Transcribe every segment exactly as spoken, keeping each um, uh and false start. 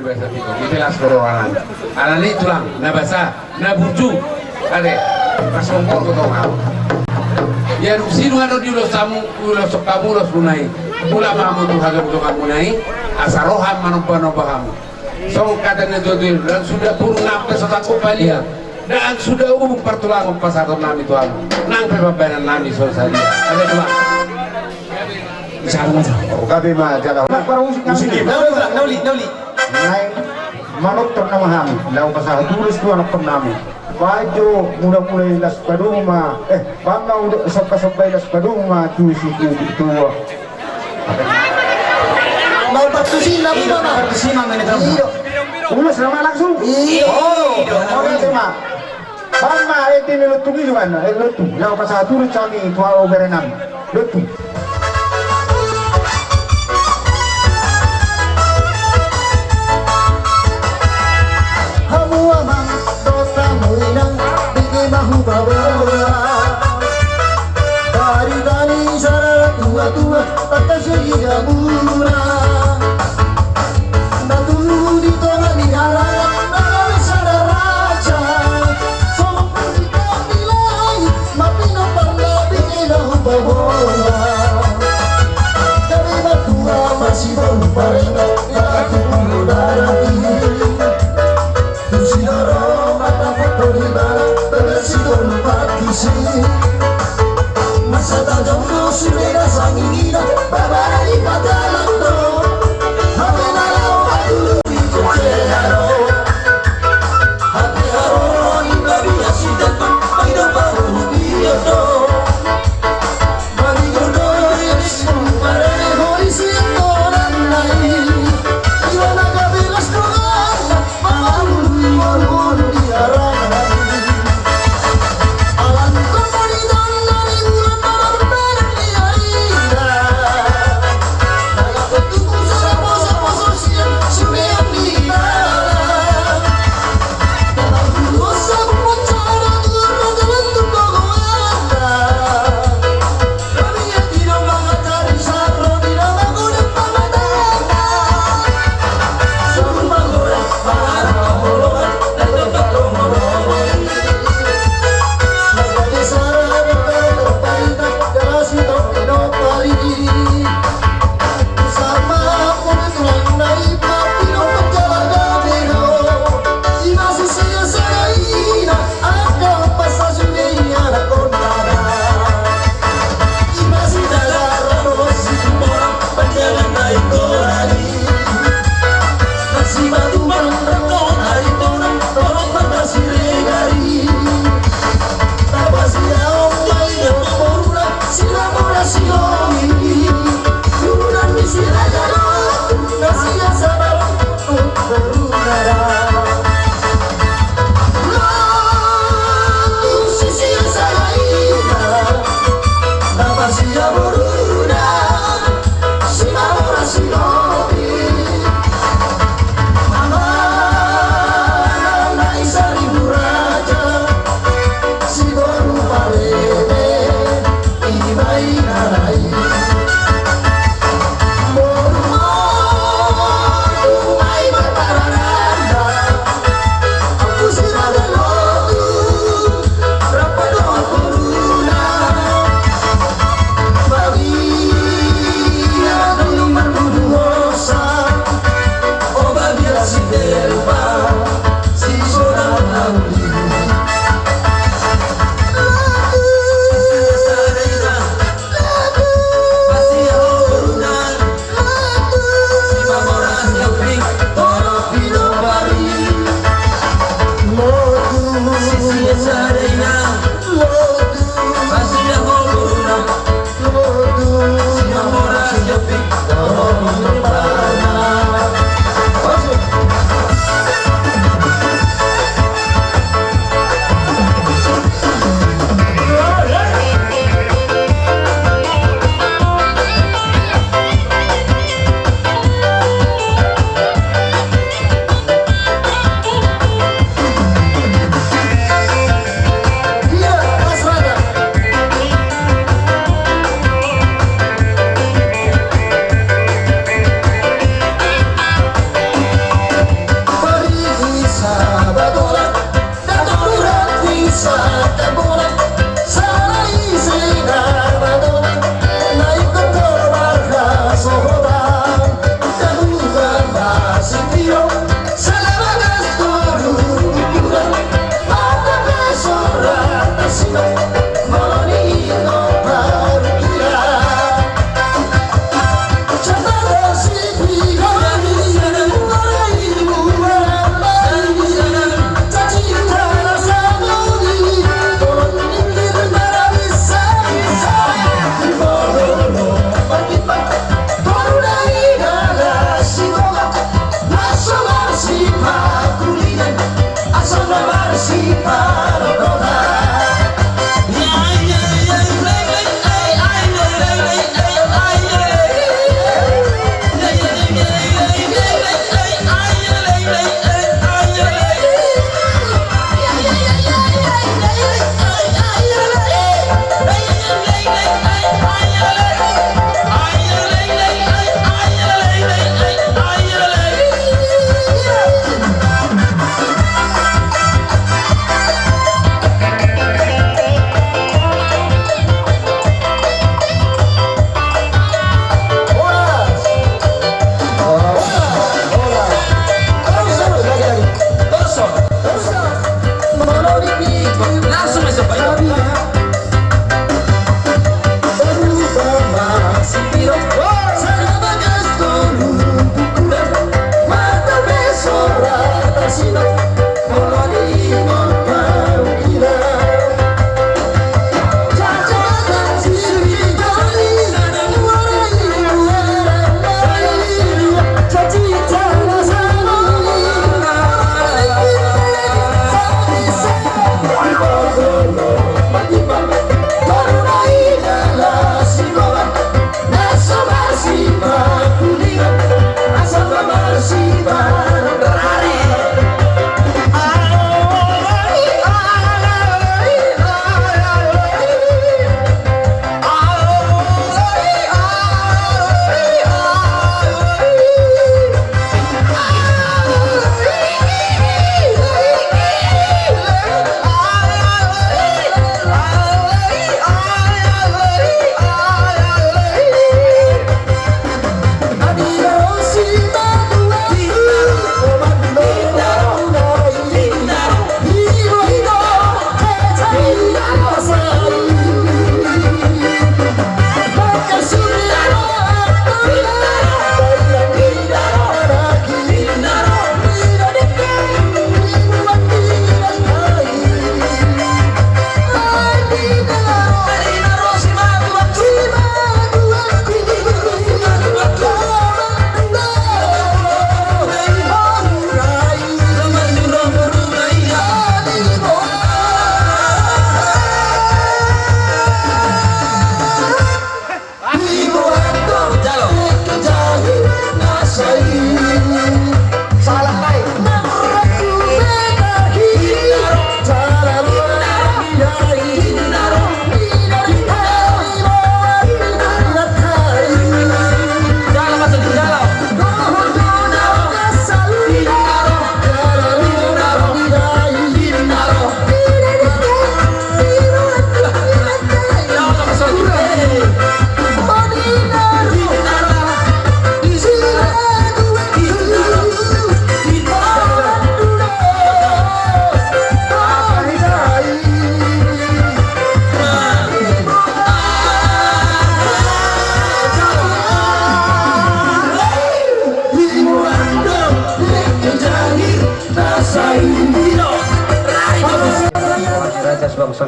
Biasa pito, ite las koroanan. Alani tulang, na basa, na burju. Ate, pas kompor ko tong au. Ia dung sidung adong di ulos hamu, ulos hamu, ulos muna i. Mulak ma hamu tu hajongjongan muna i, asa roha manomba-nomba hamu. Songon hata ni natuatua i, ndang suda burung nang pe so tangkup palia. Ndang suda uhum partulangon pasahaton nami tu hamu. Nang pe pambahenan nami so sadia. Ate tulang. Gabe ma jala. Nauli, nauli, nauli. Naeng manonton nama hamu, laho pasahat ulos tu anakkonami. Baen jo mula-mula i las padomu ma, eh, baen ma uda somba-somba i las padomu ma tu si tu tu. Mau partusi nama. Partusi nama ini. Ulos nama langsung. Iya. Oh, oke ma. Baen ma ende ni lontung i jumana, eh, lontung. Laho pasahat ulos hami tu au berenami. Lontung. Hamu amang dohot hamu inang, bege ma hupaboa. Baritani sada natuatua, tangkas i hamuna. Na tubu di tonga ni harapan, na gabe sada raja. Songon pandikan ni lae, ma pinompar na bege na hupaboa. Gabe ma tua, masibolu parena, na tubu darati. Tusi doro mata foto di bala, bebel si doro patisi. Masa tajam do sude dasang ini dah.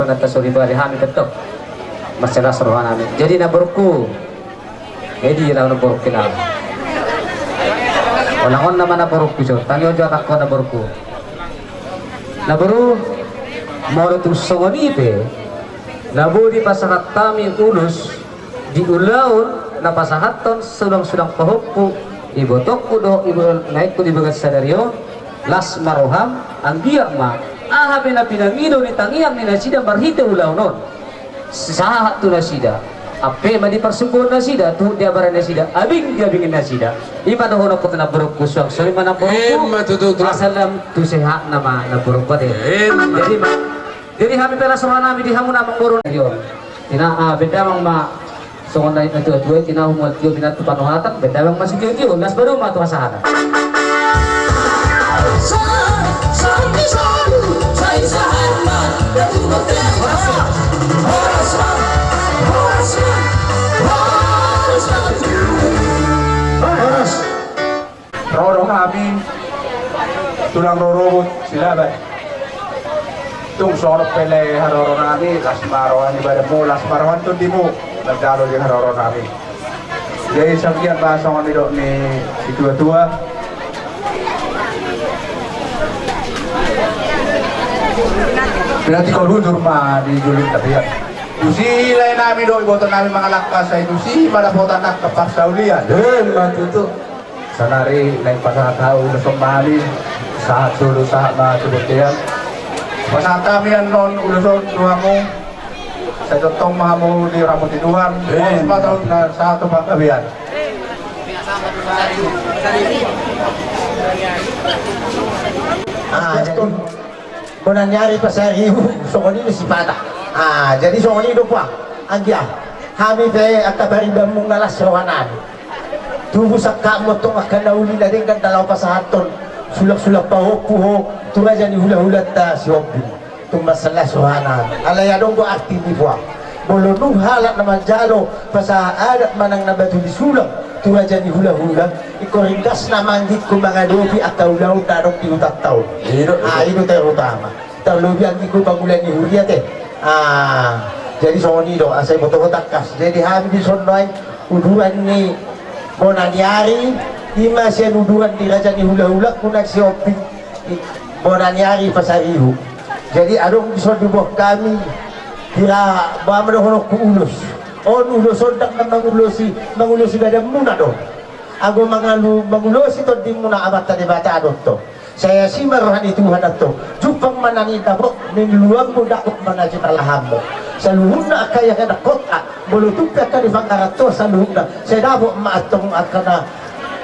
Nanta soriba di hami tetap. Masalah roha nami. Jadi na borungku. Jadi lah na borungku na. Ulang on nama na borungku so. Tangi ojo atakko na borungku. Na boru, molo tung songon i pe, na boi dipasahat hami ulos di ulaon na pasahathon sulang-sulang pahompu, ibotongku dohot ibo naengku di bagas sadari on, las ma roham, anggiat ma, aha pe na pinangido ni tangiang ni nasida marhite ulaon on. Sahat tu nasida. Ampe ma di parsungkuon nasida, tu di abaran nasida, abing di abingin nasida. I ma dohononku tu na borungku suang, songon i ma na borungku. Ima tutu, tulang. Asal lam tu sehat nama na borungku ate. Ima. Jadi ma, jadi hami pe las roha nami di hamu na amangboru. Iyo. Tina, ah, benda mang ma songon na tua-tua, tina humol tio bina tu panohatan, benda mang ma sitio-tio, las baru ma tu hasahatan. Horas. Ro do hami tulang rorobot Silaban. Tung songon on pe lae haroro nami, las ma roha ni badanmu, las ma roha ni tondimu, manjalo di haroro nami. Jadi sangkian ma songon nidok ni situa-tua. Berarti kau lujur ma di julung tapian. Tusi lae nami do iboto nami mangalangka, sai tusi ma dapotan angka parsaulian. Ima tutu. Saonari naeng pasahat hau ulos on ma hami, sahat solu sahat ma tu bontean. Pasahat hami annon ulos on tu hamu. Sai tongtong ma hamu diramoti Tuhan. Amin. Ulos ma taon na sahat tu panggabean. Ah, jadi bona ni ari pasaribu, songon i do sipata. Ah, jadi songon i do puang. Anggia, hami pe angka paribanmuna las roha nami. Tubu sangkapmu antong angka na uli na denggan na laho pasahathon sulang-sulang pahompu ho tu raja ni hula-hulanta Sihombing. Tung mansai las roha nami. Alai adong do arti ni puang. Molo nunga halak na manjalo pasahat adat manang na batu ni sulang tu raja ni hula-hula, ingkon ringgas nama anggikku mangadopi angka ulaon na adong di hutanta on. I do, i do. Ah, i do terutama. Tarlobi anggikku pangula ni huria te. Ah, jadi songon i do, asa iboto ho tangkas. Jadi hami di son nuaeng uduran ni bona ni ari, ima sian uduran ni raja ni hula-hulangku na Sihombing, i, bona ni ari pasaribu. Jadi adong di son diboan hami, hira, boha ma dohononku, ulos. On ulos on ndang na mangulosi, mangulosi badanmuna do. Ago mangalu, mangulosi tondimuna Amanta Debata do tong. Sai asi ma roha ni Tuhan antong. Jumpang ma na nidapot ni luangmu, dapot ma na jinalahanmu. Saluhutna angka i angka na kota, molo tung pe angka di pangaranto saluhutna. Sai dapot ma antong angka na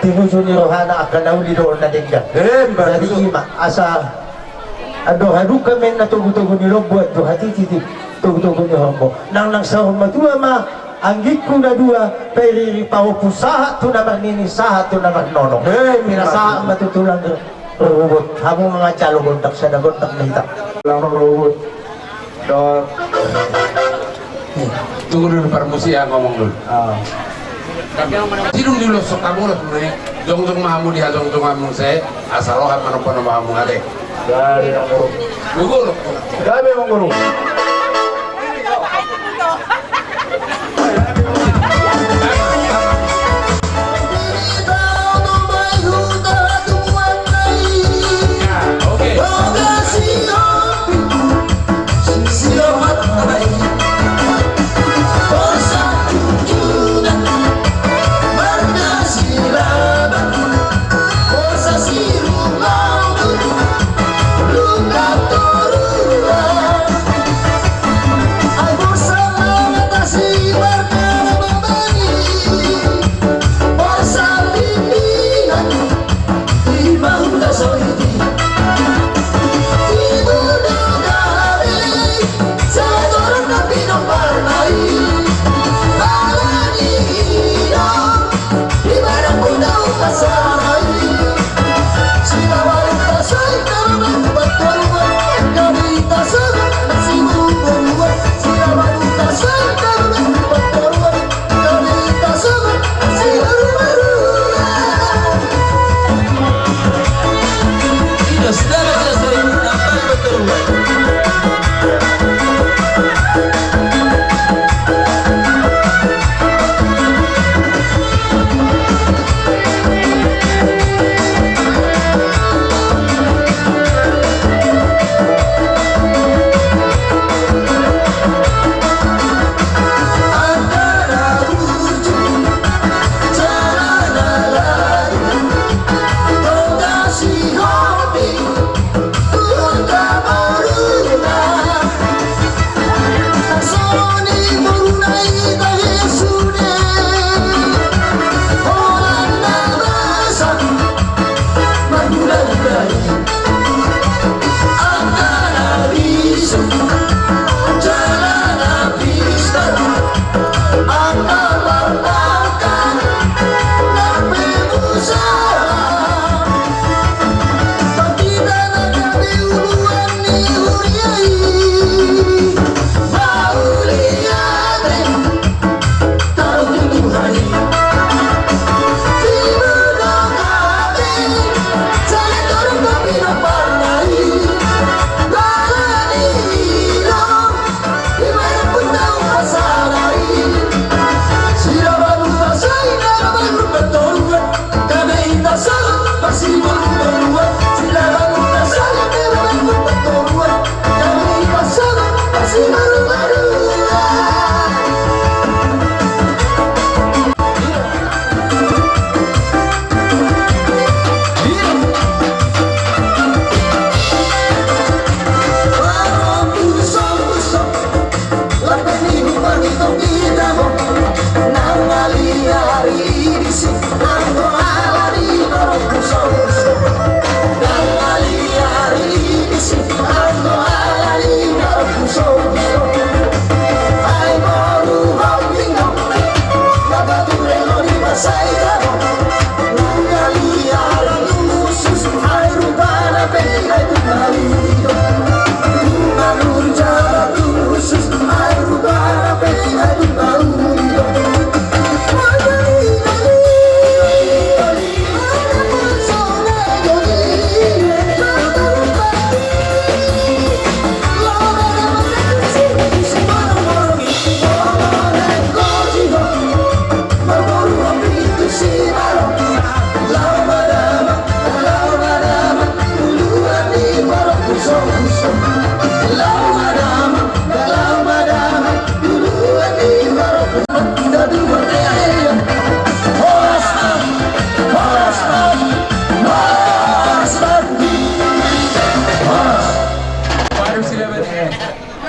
tinuju ni rohana, angka na uli dohot na denggan. Emma tutu. Jadi ima, asa andor haduka ma inna togu-togu ni lombu, andor hatiti togu-togu ni horbo. Nang, nang saur matua ma anggikku na dua, pairiri pahompu sahat tu na marnini, sahat tu na marnono. Emma tutu. Pinasahat ma tu tulang rorobot, hamu ma manjalo gondang, sada gondang ma hita. Tulang rorobot. Dot. Tunggu dulu, parmusian ngomong dulu. Ah. Sidung di ulos, sokka mulos mune. Jongjong ma hamu di hajongjonganmu muse, asa roha manompa-nompa hamu ate. Gabe, Amang Boru. Gabe, Amang Boru.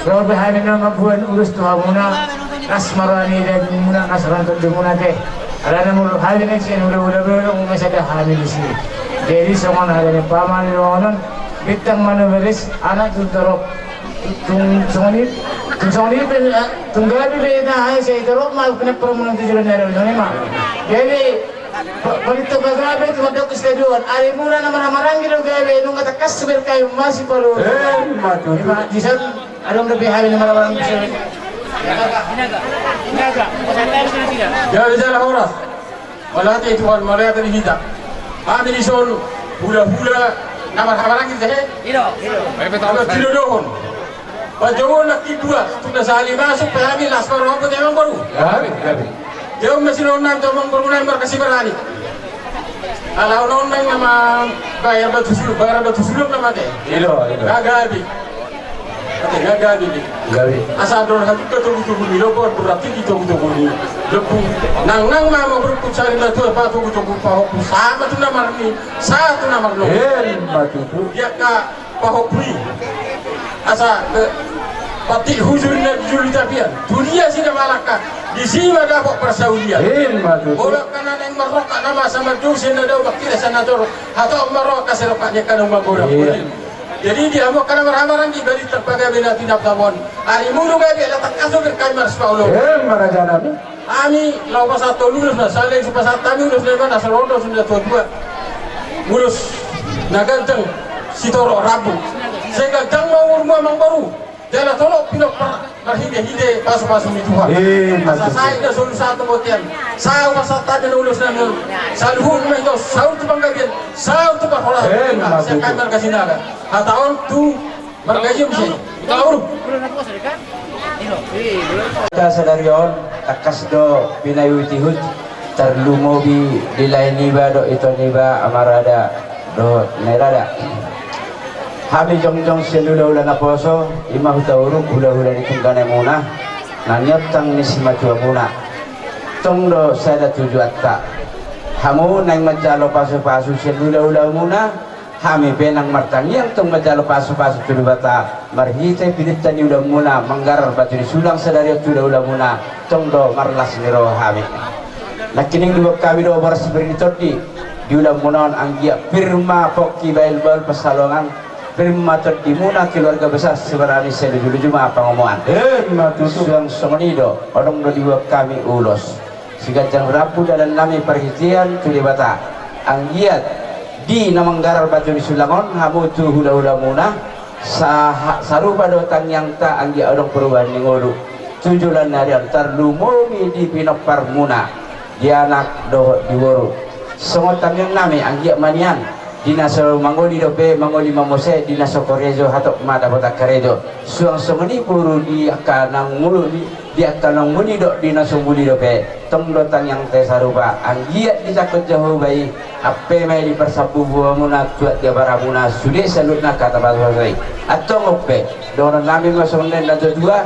Ro pe hami na mamboan ulos tu hamuna, las ma roha ni dagingmuna, las roha ni tondimuna ate. Alana molo hami na sian hulahula be, unang masa da hami disi. Jadi songon hata ni paman ni dongan on, bintang ma na beres, anak tu torop. Tung songon i, tung songon i pe, eh, tung gabe be na, eh, sai torop ma, kena permainan tu jalan ni ari on, songon i ma. Jadi, pa-, paling tu gabe tu mandok stadion. Arimuna na marhahamaranggi do gabe, nunga tangkas berkahi masih perlu. Eh, ima tutu. Ima, di sana adong do be hami na marhahamaranggi. Jadi, jala horas. Mauliate Tuhan, mauliate di hita. Hami dison hulahula na marhahamaranggi tahe. Ilo, ilo. Ilo, ilo. Tinodohon. Pajomuhon nangkin dua, tung na sahali masuk pe hami las ma rohangku ate amangboru. Gabe, gabe. Dia masih nonang tu amangboru nami markasi barani. Ala on nang nama bayar batu suluk, bayar batu suluk nama ate. Ilo, ilo. Gabe. Ate, gabe, gabe. Gabe. Asa andor halumpang togutogu ni lombu, andor rapi di togutogu ni lombu. Nangnang ma amangboru sari na tua patogutogu pahompu sama tu na marni, sama tu na marnono. Eh, ima tutu. Dia ka pahompu i. Asa, eh, patik hujur na julu tapian. Tu dia si na malangka, disi ma dapot parsaulian. Eh, ima tutu. Bola kana naeng marroka nama sama dosen na dao bakira sana toro. Hatop marroka seroka dia kana magoda. Iya. Jadi di hamu angka na marhahamaranggi, bari tarpagabe na tinaptap on. Ari mulu gabe, latang kaso berkai mars paulo. Eh, marajanami. Hami, laho pasahat ulos na, saleng sipasahat hami ulos na, ima na sorondo sunda tua dua. Ulos na ganteng, sitorop rambu. Sai ganteng ma umurmu amangboru. Jala tolong pinompar marhitehite pasupasu ni Tuhan. Eh, asa sai na solu sahat tu bontean. Sai pasahat hami na ulos na, saluhut ma ito, saur tu panggabean, saur tu parhorasan. Eh, ima tutu. Sai hami marga Sinaga. Hata on tu marga Sinaga. Taur. Hita sadari on, tangkas do pinaihutihut, tarlumobi di lae niba dohot ito niba, amarada dohot nairada. Hami jongjong sian hulahula naposo, ima hutauruk hulahula ni tungganemuna, na niontang ni simatuamuna. Tong do sada tujuanta. Hamu naeng manjalo pasupasu sian hulahulamuna, hami pe nang martangiang tong manjalo pasupasu tu Debata, marhite pininta ni ulamuna, manggarar batu ni sulang sadari on tu hulahulamuna, tong do marlas ni roha hami. Nangkining diboan hami do boras pir ni tondi di ulamuna on, anggiat pir ma pongki, bahulbahul pansalongan, pir ma tondimuna keluarga besar Sibarani, sai lujuluju ma pangomoan. Eh, ima tutu. Suang songon i do, adong do diboan hami ulos. Siganjang rambu dalan nami parhitean tu Debata. Anggiat di na manggarar batu ni sulang on, hamu tu hulahulamuna, sa-, sarupa do tangiangta, anggiat adong perubahan ni ngolu tu joloan ni ari on, tarlumobi di pinomparmuna, di anak dohot di boru. Songon tangiang nami, anggiat ma nian di na so mangoli dope, mangoli ma muse, di na so karejo, hatop ma dapotan karejo. Suang songon i boru, di angka naung muli, di angka naung muli dohot di na so muli dope, tong do tangiangta sarupa, anggiat dijangkon Jahowa i, ampe ma i di parsambubuamuna, tu adopanmuna, sude saluhutna angka na tapasasa i. Antong on pe, dohonon nami ma songon na tuatua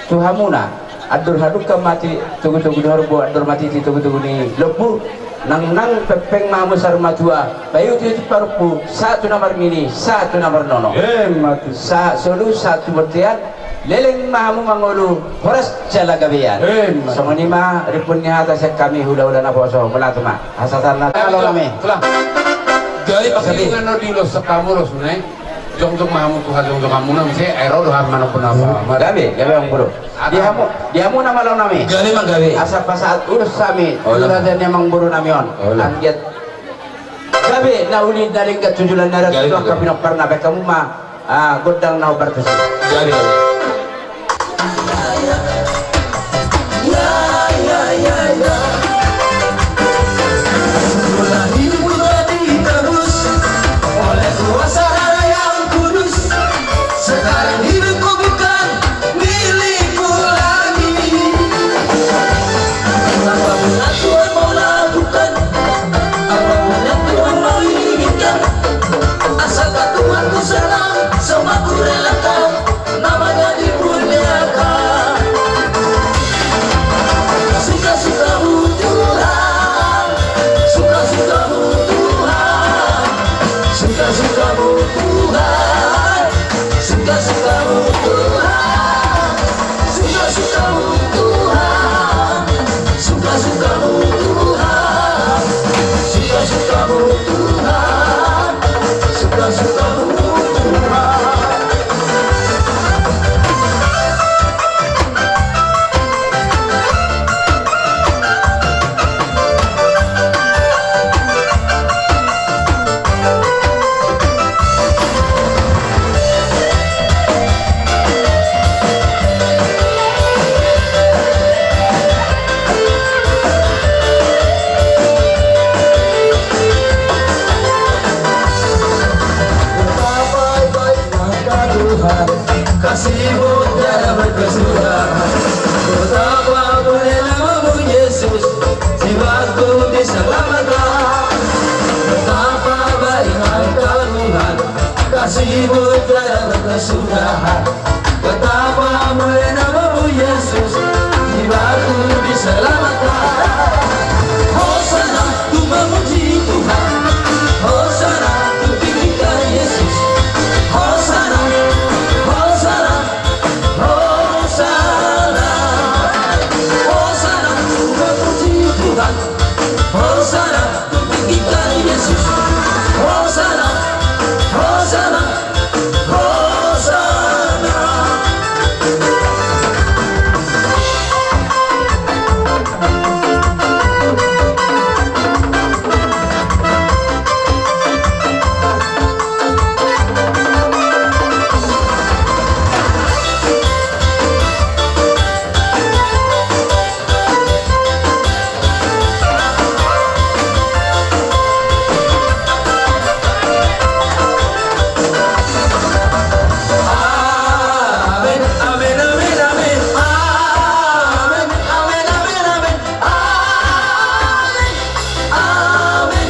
tu hamuna: Andor hadungka ma di togutogu ni horbo, andor ma titi togutogu ni lombu. Nangnang pengpeng ma hamu saur matua, paihutihut parompu, sahat tu na marnini, sahat tu na marnono. Eh, ima tutu. Sahat solu, sahat tu bontean, leleng ma hamu mangolu, horas jala gabean. Eh, ima tutu. Songon i ma rimpun ni hata sian hami hulahula naposo, mauliate ma. Hasahatan na, halo nami. Gabe. Gabe. Gabe. Gabe. Gabe. Jongjong ma hamu tu hajongjonganmuna, muse ai ro do hami manopot nasa. Gabe, gabe amangboru. Di hamu, di hamu na malo nami. Gabe ma gabe. Asa pasahat ulos hami tu raja ni amangboru nami on. Olo. Anggiat gabe na uli na denggan tu joloan ni ari on, tu angka pinomparna, baen hamu ma gondang na hombar tusi. Gabe. Mula hidupku telah ditebus oleh kuasa Darah yang Kudus. Sekarang hidupku bukan milikku lagi. Apapun yang Tuhan mau lakukan, apapun yang Tuhan mau inginkan, asalkan Tuhan ku senang, semua ku relakan. Namanya dimuliakan. Suka-sukamu Tuhan, suka-sukamu Tuhan, suka-sukamu Tuhan, suka-sukamu Tuhan. Kasih buat darah berkesudahan. Betapa mulianya nama-Mu, Yesus, jiwaku diselamatkan. Betapa baik Engkau, Tuhan, kasih buat darah berkesudahan. Betapa mulianya nama-Mu, Yesus, jiwaku diselamatkan. Hosana, ku memuji Tuhan. Hosana, ku tinggikan Yesus. Hosana, hosana, hosana. Hosana, ku memuji Tuhan. Hosana, ku tinggikan Yesus. Hosana, hosana, hosana. Amen. Amen. Amen.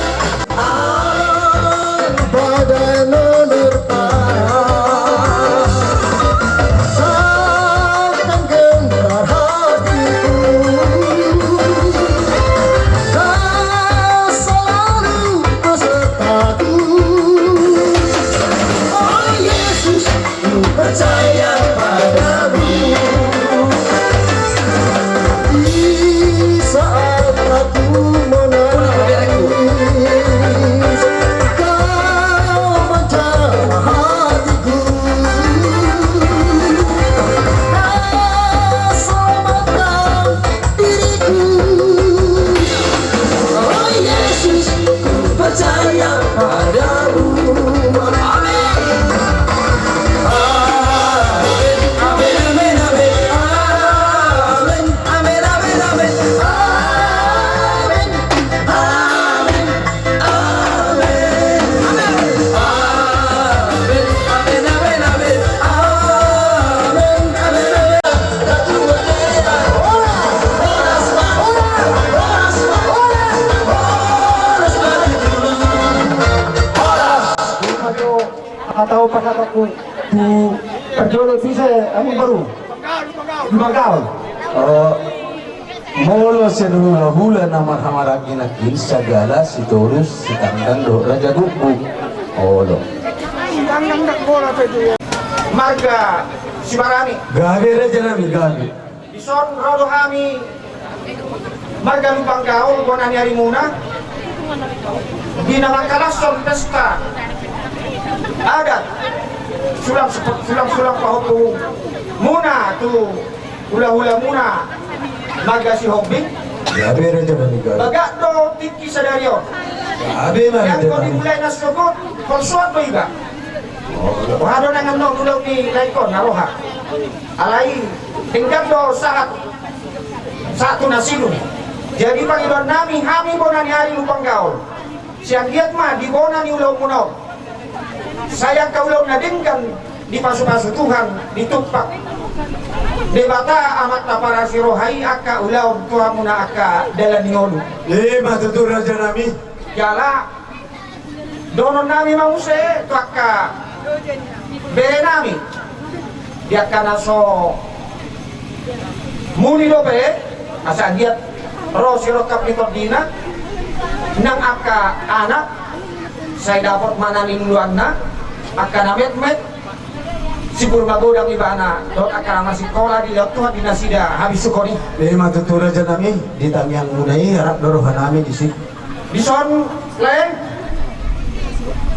Badai menerpa, akan gentar hatiku. Kau selalu besertaku. Oh Yesus, ku percaya padamu. Di saat aku menangis, Kau menjamah hatiku. Kau selamatkan diriku. Oh Yesus, ku percaya padamu. Amin. Amin, amin, amin, amin. Amin, amin, amin, amin. Amin. Amin. Amin. Amin, amin, amin, amin. Amin, amin, amin. Hatahon, hatahonku tu parjolo tu ise, amun boru. Lumban Gaol. Oh, molo sian hulahula na marhamaranggi nangkin, Sagala, Sitorus, Sitanggang dohot Raja Gukguk. Olo. Marga Sibarani. Gabe raja nami, gabe. Dison ro do hami marga Lumban Gaol, bona ni arimuna, di na mangkalashon pesta adat, sulang, sulang, sulang pahompu muna tu hulahulamuna marga Sihombing. Gabe raja nami, gabe. Bagak do tingki sadari on. Gabe ma raja nami. Ianggo dimulai na sogot, holsoan do iba. Roha do na nang ulaon ni lae on na roha. Alai denggan do sahat, sahat tu na sidung. Jadi pangidoan nami, hami bona ni ari Lumban Gaol, sai anggiat ma di bona ni ulaonmuna on, sai angka ulaon na denggan dipasupasu Tuhan, ditumpak Debata Amanta parasi roha i angka ulaon tu hamuna angka dalan ni ngolu. I ma tutu raja nami. Jala dohonon nami ma muse tu angka bere nami, di angka na so muli dope, asa anggiat ro sirongkap ni tondina, nang angka anak sai dapot ma na niluluanna, angka na metmet sibur magodang ibana, dohot angka na marsikola dilehon Tuhan di nasida habisuhon i. I ma tutu raja nami, di tangiangmuna i rap do roha nami disi. Dison lae,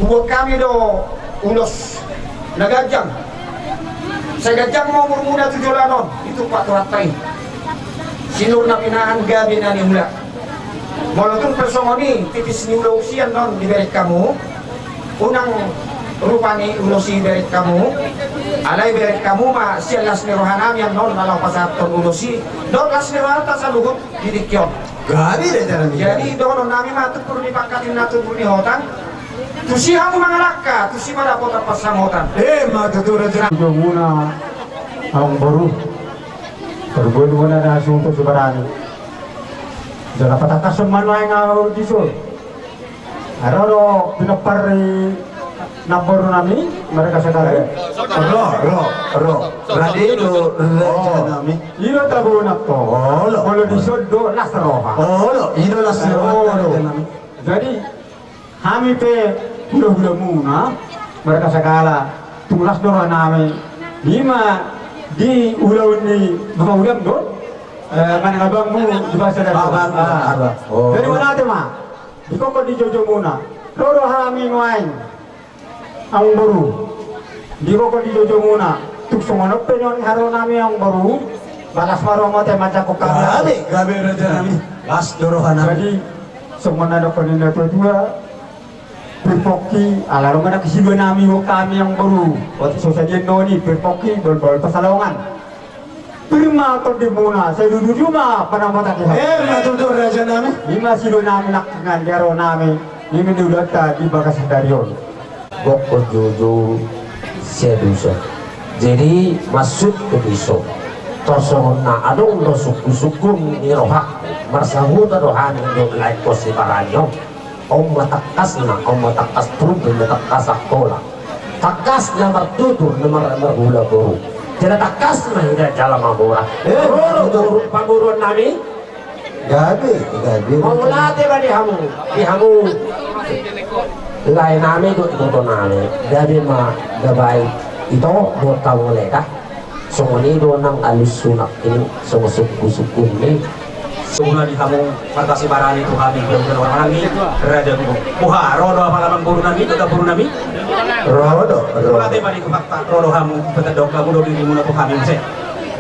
hubuat hami do ulos na ganjang. Sai ganjang ma umurmuna tu joloan on, ditumpak Tuhanta i. Sinur na pinahan gabe na niula. Molo tung pe songon i tipis ni ulaon sian on dibereng hamu, unang rupani ulos i bereng hamu. Alai bereng hamu ma sian las ni roha nami annon na laho pasahathon ulos i dohot las ni rohanta saluhut di tingki on. Gabe raja nami. Jadi dohonon nami ma tumpur ni pangkat ninna tumpur ni hotang. Tusi hamu mangalangka, tusi ma dapotan pansamotan. Emma tutu raja. Jomuna amangboru. Parboruon muna na sumpah sibarani. Jala patangkashon ma nuaeng ahu dison. Ro do pinompar ni namboru nami, mereka sekali. Ro, ro, ro. Rade do raja nami. Olo, tabona to. Olo. Molo dison do las roha. Olo, i do las roha. Olo. Raja nami. Jadi hami pe hulahula muna, mereka sekali. Tung las do roha nami. Ima di ulaon ni Bapa Udam do. Eh, mana abangmu di bahasa dari. Abang, ah. Abang. Oh. Jadi mana tema? Di koko di jojo muna. Ro do hami nuaeng. Amangboru. Di koko di jojo muna. Tung songon on pe nuaeng haroronami amangboru. Balas ma roha muna manjangkon hami. Gabe, gabe raja nami. Las do roha nami. Jadi songon na didok ni na tua-tua. Pir pongki, ala ro ma na sidua nami, hami amangboru. Otik so sadia noni, pir pongki, bahul-bahul pansalongan. Pir ma tondi muna, sai dudu ma panambatan di hami. Emma tutu raja nami. Ima sidua nami nangkiningan di haroronami, ima di ulaonta di bagasan sadari on. Gokhon joujou sian dison. Jadi maksudhu dison. Tor songon na adong do sungkun-sungkun ni rohangku. Marsahuta do hami dohot laengkon sibarani on. On ma tangkasna, on ma tangkas turpuk, on ma tangkas angkola. Tangkas na martutur, na mar-, marhula boru. Jala tangkas ma hita jala mamora. Eh, ro do boru, pamoruon nami. Gabe, gabe. Mauliate ma di hamu, di hamu. Lae nami dohot ito nami. Gabe ma, gabe. Ito, dohot hamu lae da. Songon i do nang alus sunat i, songon sungkun-sungkun ni. Songon i di hamu, marga Sibarani tu hami, di hamu, di hamu, raja tu. Boha, ro do apala amangboru nami, dohot boru nami? Ro do, ro. Mauliate ma di Tuhanta, ro do hamu, patandok hamu do dirimuna tu hami muse.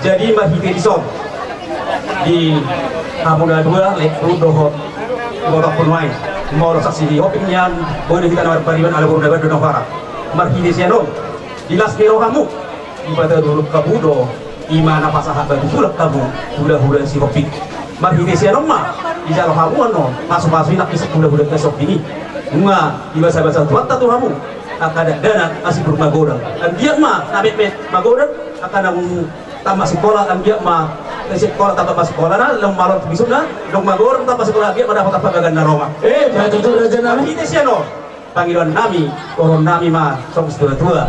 Jadi marhite dison, di hamu na dua, Lekru dohot Botak Ponuai. Molo saksi di Hombing nian, boi do hita na marpariban ala boru na baen do na huarap. Marhite sian on, di las ni rohamu. Dipatudu hamu do, ima na pasahat batu tulang hamu, hula-hula Sihombing. Marhite sian on ma dijalo hamu annon pasupasu i nang di hula-hula Sihombing i. Nunga dibasabasa Tuhanta tu hamu angka dakdanak na simbur magodang. Anggiat ma na metmet magodang, angka na tamba sikola, anggiat ma na sikola tamba masikola, na naung malo tu bisukna, naung magodang tamba sikola, anggiat ma dapot pagagan na roa. Eh, betul, raja nami. Marhite sian on. Pangidoan nami, dohonon nami ma songon situa-tua.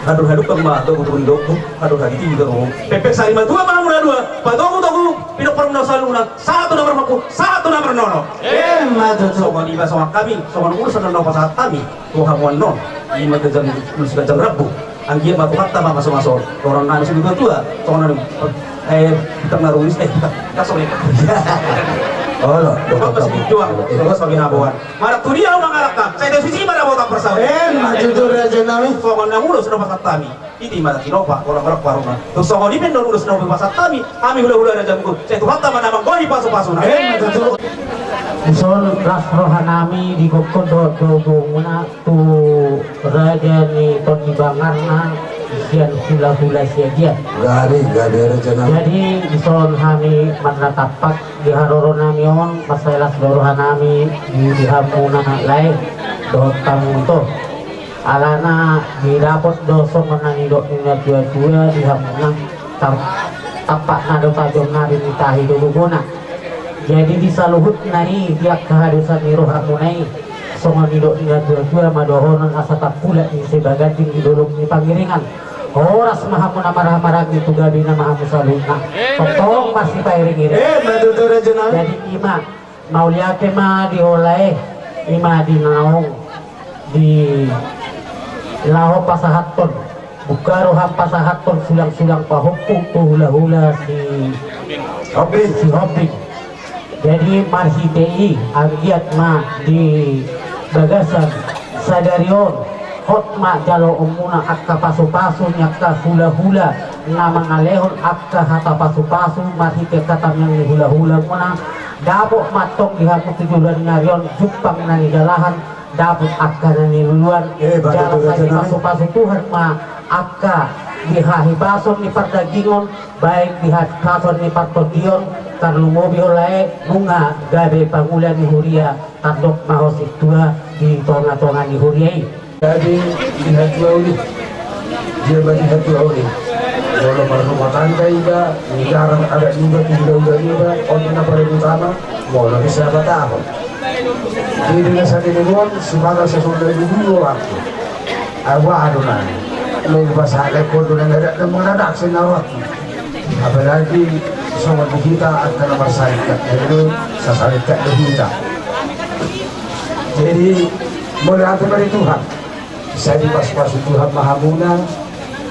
Hadung-hadung ma togu-togu ni dohot, hadung-hadung ni dohot. Pepek sari matua ma hamu na dua, patogu-togu pinompar muna saluhutna, sahat tu na marmampu, sahat tu na marnono. Emma tutu. Songon i ma songon hami, songon ulos na hupasahat hami tu hamu annon, ima ganjang, ulos ganjang rambu. Anggiat ma Tuhanta ma maso-maso. Dohonon nami songon situa-tua, songon nami, eh, bintang na rumiris, eh, bintang, kasong ya. Olo, dohot hami. Dohot hami. Marang tu dia ahu mangalangka, sai dao susi ma dapotan pansamotan. Emma tutu, raja nami. Songon na ulos na hupasahat hami, i ma na tinopa, holan-holan parumaen. Tung songon i pe annon ulos na hupasahat hami, hami hula-hula raja muna, sai Tuhanta ma na manggohi pasu-pasuna. Emma tutu. Dison las roha nami di gokhon dohot gogo muna tu raja ni tondi bangarna sian hula-hula Siagian. Gabe, gabe raja nami. Jadi dison hami marnatampak di haroro nami on, mansai las do roha nami di, di hamuna lae dohot hamu ito. Alana didapot do songon na nidok ni na tua-tua di hamuna, tar-, tampakna do tajom nari, ni tahi do gogona. Jadi di saluhutna i, di angka hadosan ni rohamuna i, songon nidok ni na tua-tua ma dohonon, asa tapulak ni Sibaganjing di dolok ni Pangiringan. Horas ma hamu na marhaha maranggi, tu gabe ma hamu saluhutna. Tongtong marsipairing-iring. Emma tutu, raja nami. Jadi ima, mauliate ma di ho lae, ima di naung di laho pasahathon, buka roham pasahathon sulang-sulang pahompu tu hula-hula si Hombing. Si Hombing. Jadi marhite i, anggiat ma di bagasan sadari on, hot ma jaloonmuna angka pasu-pasu ni angka hula-hula na mangalehon angka hata pasu-pasu, marhite angka tangiang ni hula-hula muna. Dapot ma antong di hamu tu joloan ni ari on jumpang na nijalahan, dapot angka na niluluan. Eh, jala sai dipasu-pasu Tuhan ma angka di hahipason ni pardagingon, baen di hahipason ni partondion, tarlumobi ho lae nunga gabe pangula ni huria, tardok ma ho sintua, di tonga-tonga ni huria i. Jadi di hatuaon i, dia ma di hatuaon i, molo marrumah tangga iba, di darat adat niba, di undang-undang niba, on na paling utama. Molo di sahabat ahu, di desa Tinibon, Sibata, Sasunda, di dua waktu. Awa adu nai, meng pasahat kondungan adat dan mengadak sinawa. Apalagi songon di hita angka na marsarikat, jadi sasarikat do hita. Jadi mauliate ma di Tuhan, sai dipasupasu Tuhan ma hamuna,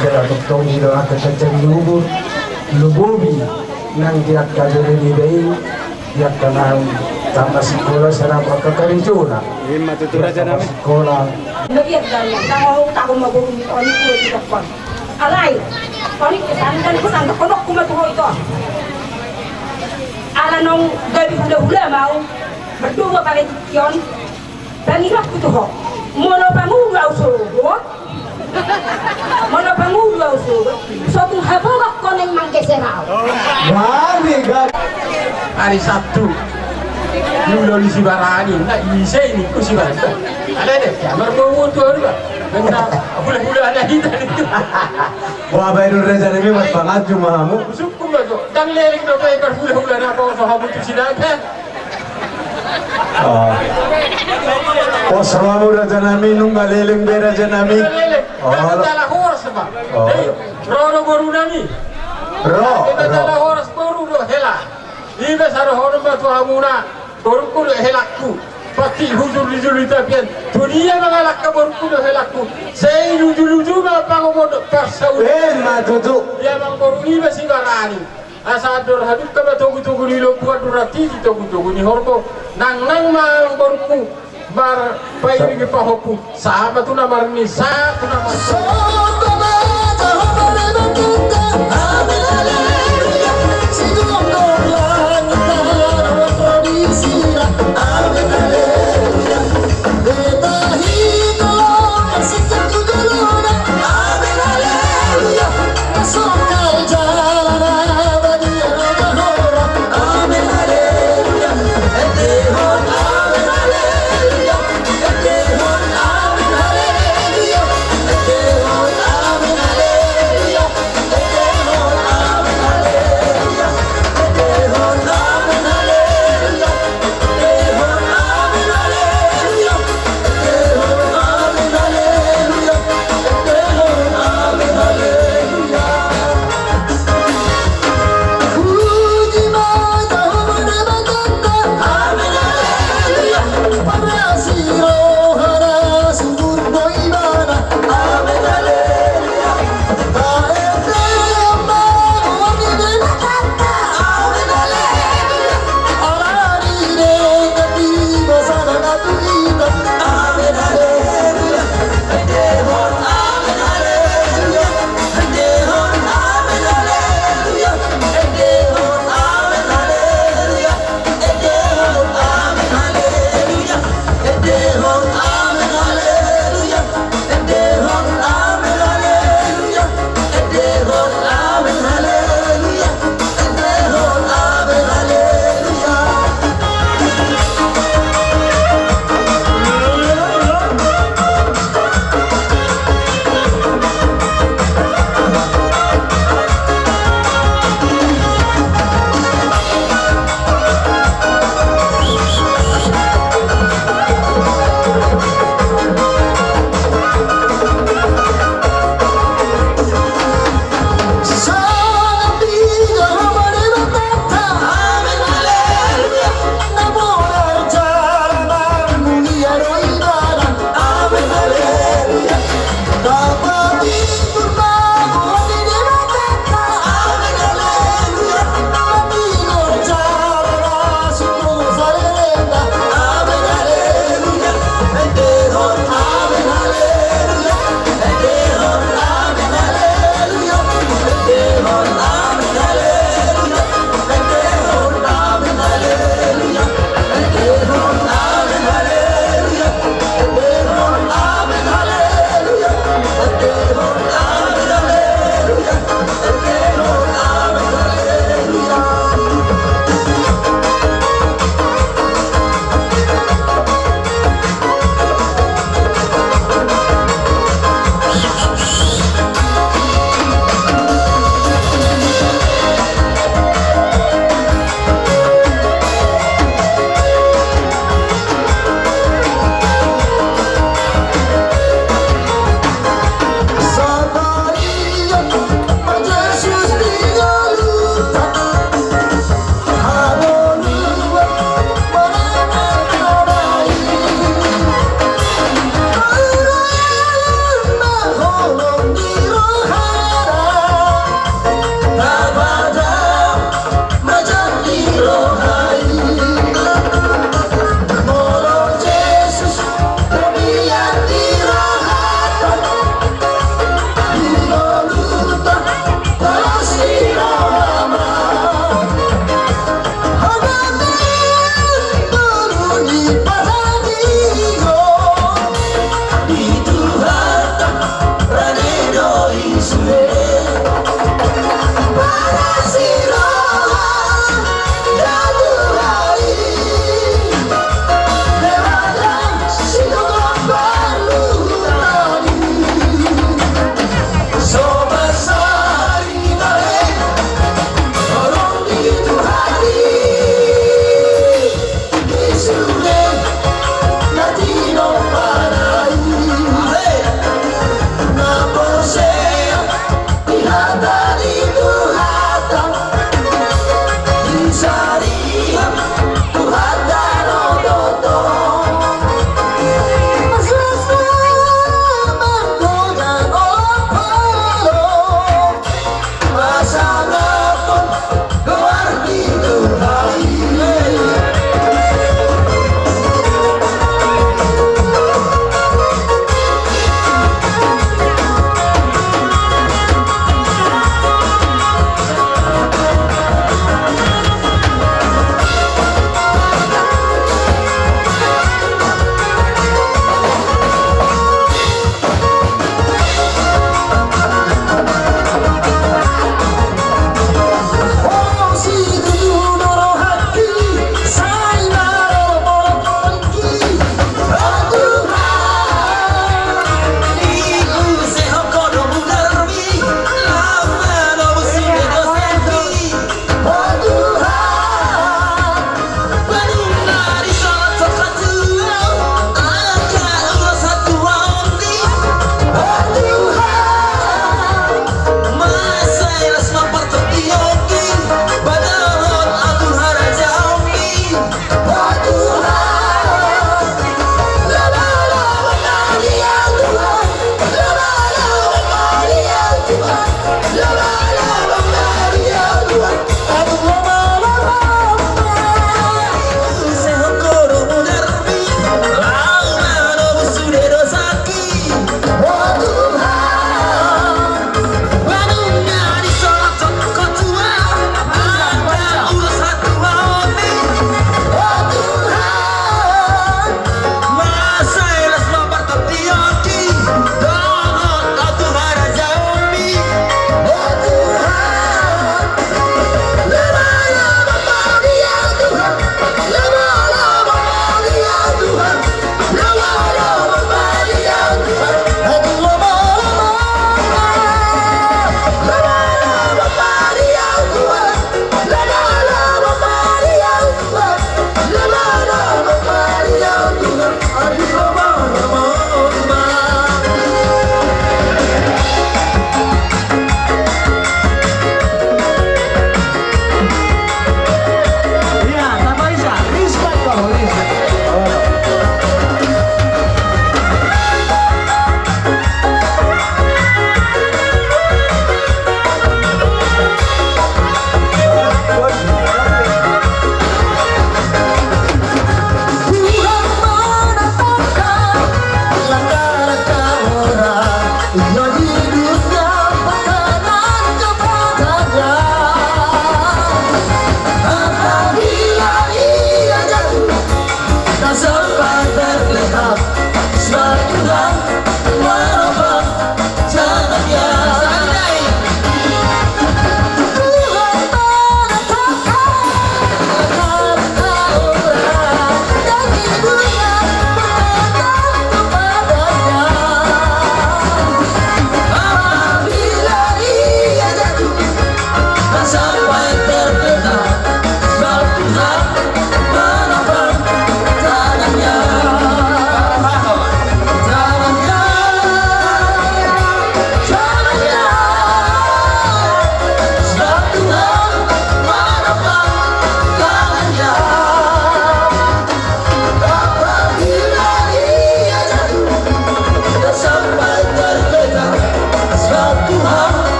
jala tongtong didongani kencang ni umur, lumobi nang di angka bere niba i, di angka naung tamat sikola, sai angka karejona. Ima tutu, raja nami. Sikola. Bagian dari yang tahu, tahu mau bohong itu, ini kulit tidak kuat. Alai, paling kesan dan kesan terkodok kuma tuh itu. Ala naung gabe hula-hula mau, berdua pakai tion, pangiratku tu ho. Molo pangulu au sogot, molo pangulu au sogot, so tung habogak ho naeng manggeser au. Gabe, gabe. Hari Sabtu. Mula ni Sibarani, na ise ini ku Sibarani. Ada deh, ya, marbowo tu aduh, Pak. Benda hula-hula ada hita itu. Wah, bae dulu, raja nami, mas pangacu mahamu. Suku ma tu, dang leleng do, bae, marhula-hula na, kau so hamu tu Sinaga. Oh. Pos rohamu, raja nami, nunga leleng be, raja nami. Nunga leleng. Oh. Nunga tala horas, Pak. Oh. Hei, ro do boru nami. Ro, nunga ro. Tala horas boru do, hela. Iba sarohonon ma tu hamuna, borungku do helangku. Pati hujur di julu di tapian. Tu dia mangalangka borungku do helangku. Sai luju-luju ma pangomo do parsaut. Eh, ma tutu. Dia mang boru iba Sibarani. Asa andor hadungka ma togu-togu ni lombu, andor rati di togu-togu ni horbo. Nang-nang ma borungku marpairing pahompu. Sahat tu na marnisa, tu na marnisa.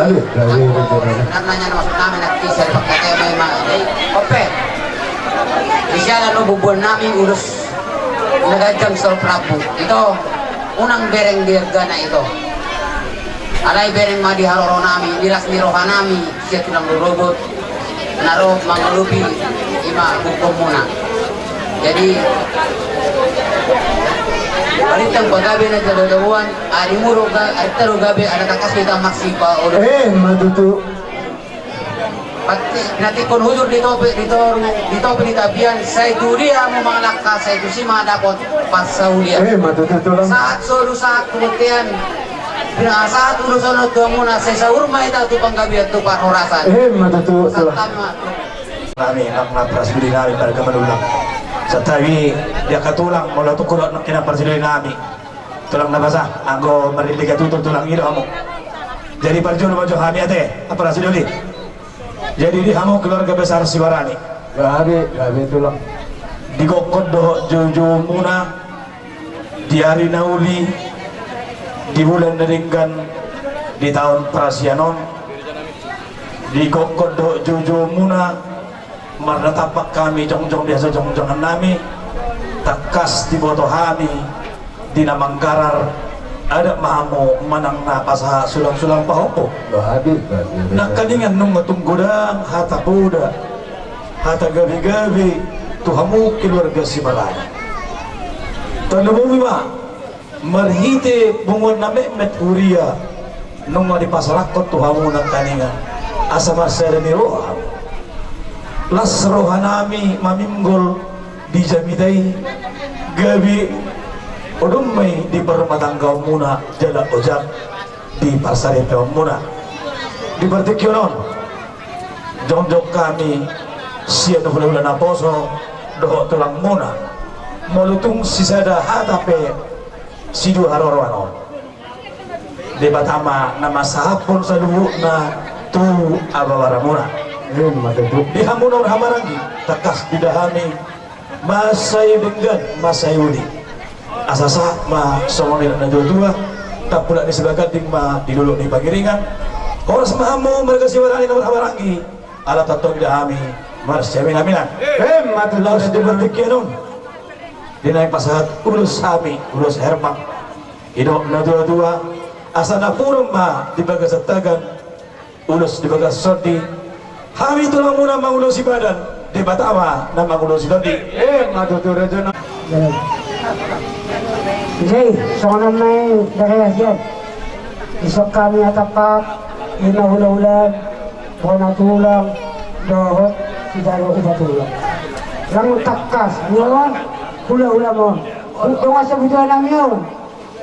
Sebenarna na maksud nami nanti saya pakai tema memang. Jadi, ope. Di sialan lo bubuan nami ulos na ganjang soal Prabu. Ito, unang bereng di argana ito. Alai bereng ma di haroro nami, di las ni roha nami, sian tulang rorobot. Na ro mangalupi ima hukum muna. Jadi, balintang pagabe na jago-jagoan, ari muro ga, ari taro gabe, ada kakas kita maksi pa olo. Eh, matutu. Pati, nanti kon hujur di topi, di toru, di topi di tapian, sai tu dia mau mangalangka, sai tu si ma dapot pas saulia. Eh, matutu tulang. Sahat solu, sahat tu bontean. Pinasahat ulos on tu hamuna, sai saur ma hita tu panggabean tu parhorasan. Eh, matutu tulang. Santabi ma. Nami, nang na parsidoli nami, pada gaman ulang. Santabi, dia ka tulang, molo tu kulo nang kena parsidoli nami. Tulang na basa, anggo marindega tutur tulang i do hamu. Jadi parjolo ma jo hami ate, apa parsidoli. Jadi di hamu keluarga besar Sibarani. Gabe, gabe tulang. Di gokkon dohot joujou muna, di ari na uli, di bulan na denggan, di taon parasian on, di gokkon dohot joujou muna, marnatampak hami jongjong di hasajongjongan nami, tangkas diboto hami, di na manggarar, adat ma hamu manang na pasahat sulang-sulang pahompu. Nangkaningan nunga tung godang hata poda, hata gabe-gabe, tu hamu keluarga Sibarani. Tarlumobi ma, marhite punguan na metmet huria, nunga dipasarangkon tu hamu nangkaningan, asa marsada ni roha hamu. Las roha nami maminggol di jamita i, gabe odom ma i di parrumatanggaon muna jala ojak di parsaripeon muna. Di partingkian on, jongjong hami sian hulahula naposo dohot tulang muna, molo tung sisada hata pe sidua haroroan on. Debata ma na mansahaphon saluhutna tu ababara muna. Di hamuna on hamaranggi, tangkas dida hami, mansai denggan, mansai uli. Asa sahat ma songon nidok ni natuatua, tampulak ni Sibaganding ma di dolok ni Pangiringan. Horas ma hamu marga Sibarani na marhamaranggi, ala tongtong dida hami marsiaminaminan. Laos di partingkian on, di naeng pasahat ulos hami, ulos Hermang. Didok natuatua, asa napuran ma di bagasan tagan, ulos di bagasan tondi. Hami tulang muna mangulosi badan, Debata ma na mangulosi tondi. Ima tutu raja na. Jadi songon on ma i, bere hasian. Dison hami atampak, ima hulahula, bona tulang dohot sijalo upa tulang. Lang tangkas ni on, hulahula on. Dongan sabutuan nami on.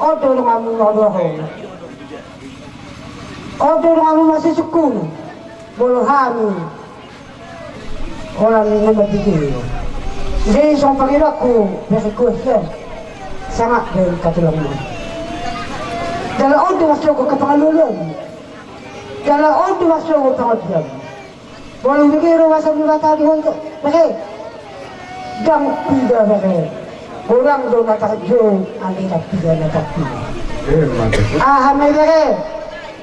On do donganmu na dohot. On do donganmu na sisungkun. Molo hami holan na marpikir. Jadi songon pangidoanku, berengku hasian, sangap be angka tulangmu. Jala on do masogo hapangalualuanmu. Jala on do masogo pangondianmu. Molo dibege do basa ni Debata di ho, bere. Ndang pida bere. Godang do na tarjou angka na pida na tarpida. Aha ma i bere?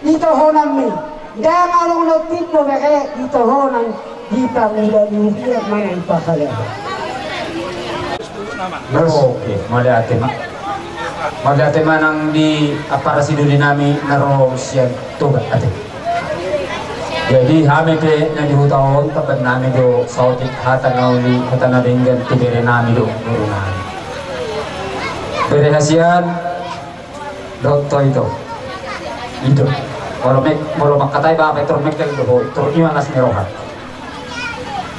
Itohonanmi. Ndang adong na timbo bere, itohonan di pangula ni huria manang pahala. Oke, mauliate ma. Mauliate ma nang di apara sidoli nami na ro sian Toba ate. Jadi hami pe na di huta on tamban nami do saotik hata na uli hata na denggan tu bere nami do boru nami. Bere hasian dohot ito. Ito. Molo mek, molo mangkatai bapa tor mek do ho, tor ima las ni roha.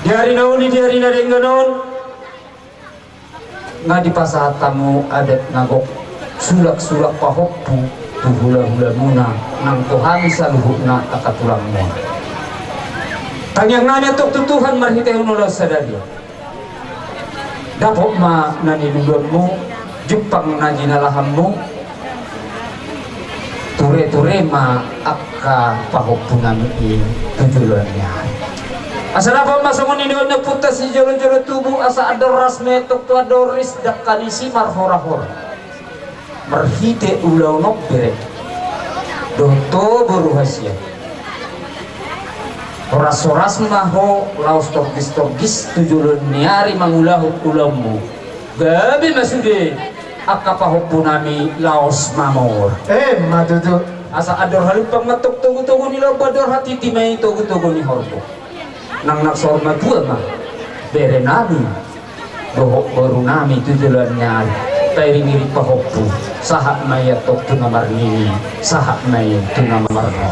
Di ari na uli di ari na denggan on. Nga dipasahat hamu adat na gok sulak-sulak pahompu tu hula-hula muna nang tu hami saluhutna angka tulang muna. Tangiang nami antong tu Tuhan marhitehon ulos sadari on. Dapot ma na niluluanmu, jumpang na jinalahanmu. Ture-ture ma angka pahompu nami i tu joloan ni ari. Asa dapot ma songon nidok ni ompunta sijolo-jolo tubu, asa andor ras ma i antong tu andor ris, dangka ni simarhora-hora. Marhite ulaon on bere dohot ho boru hasian. Horas-horas ma ho laos torgis-torgis tu joloan ni ari mangulahon ulaonmu. Gabe ma sude angka pahompunami laos mamora. Emma tutu. Asa andor halumpang ma antong togu-togu ni lombu, andor hatiti ma i togu-togu ni horbo. Nang na saur matua ma berenami dohot borunami tu joloan ni ari, pairing-iring pahompu, sahat ma i antong tu na marnini, sahat ma i tu na marnono.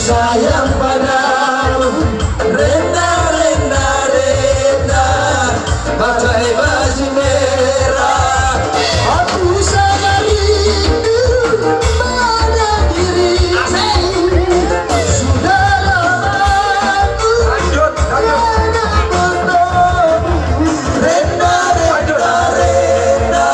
Sayang padamu, rena, rena, rena, pakai baju merah. Aku sangat rindu pada dirimu. Asik. Sudah lama aku, lanjut, lanjut, tiada bertemu. Rena, rena, lanjut, rena.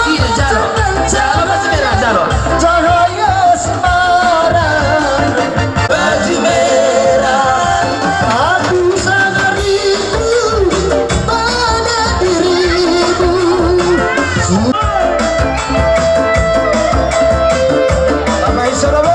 Iya, jalo. Jalo, baju merah, jalo. Cahaya asmara. Baju merah. Aku sangat rindu pada dirimu. Apa iso, Robo?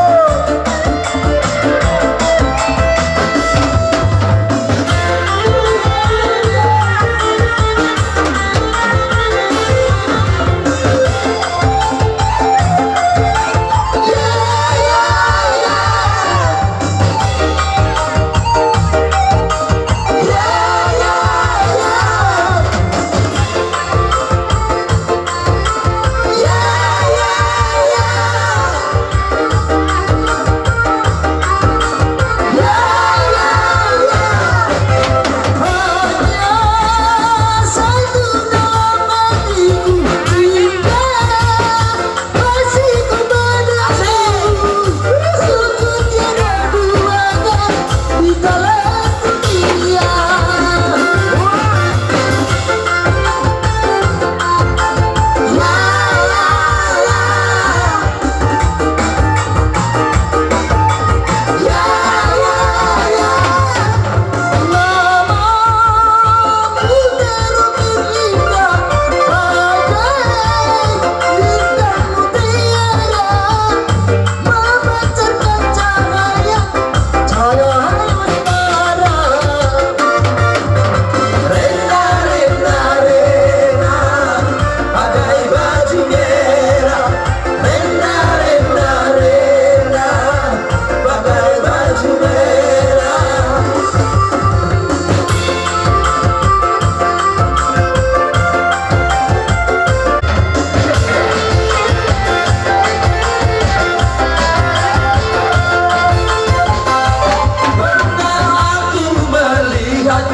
Pernah aku melihat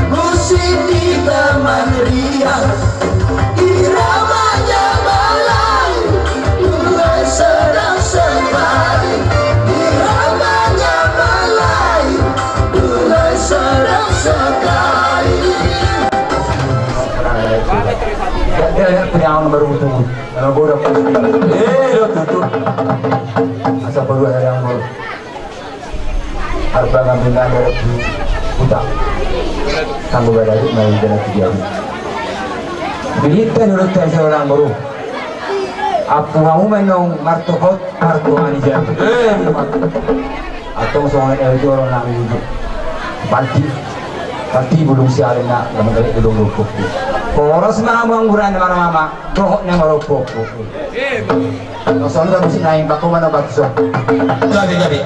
musik di Taman Ria, iramanya Melayu, duhai sedang sekali, iramanya Melayu, duhai sedang sekali. Ya, ya, ya, punya orang baru itu. Kalau gua udah pasti. Eh, lo tutup. Asal baru ada yang mau. Arba ngambingan darat di huta. Tanggo badari main darat di jauh. Bilita dulu teh seorang baru. Apu hamu menong martokot marto ani jauh. Eh, antong songon el joro nami. Panti. Panti bulung sialin na, lamun dari bulung lupuk. Poros ma hamu angguran marmama, dohot na maropok. Nosonda musik naing bako mana bakso. Gabe, gabe.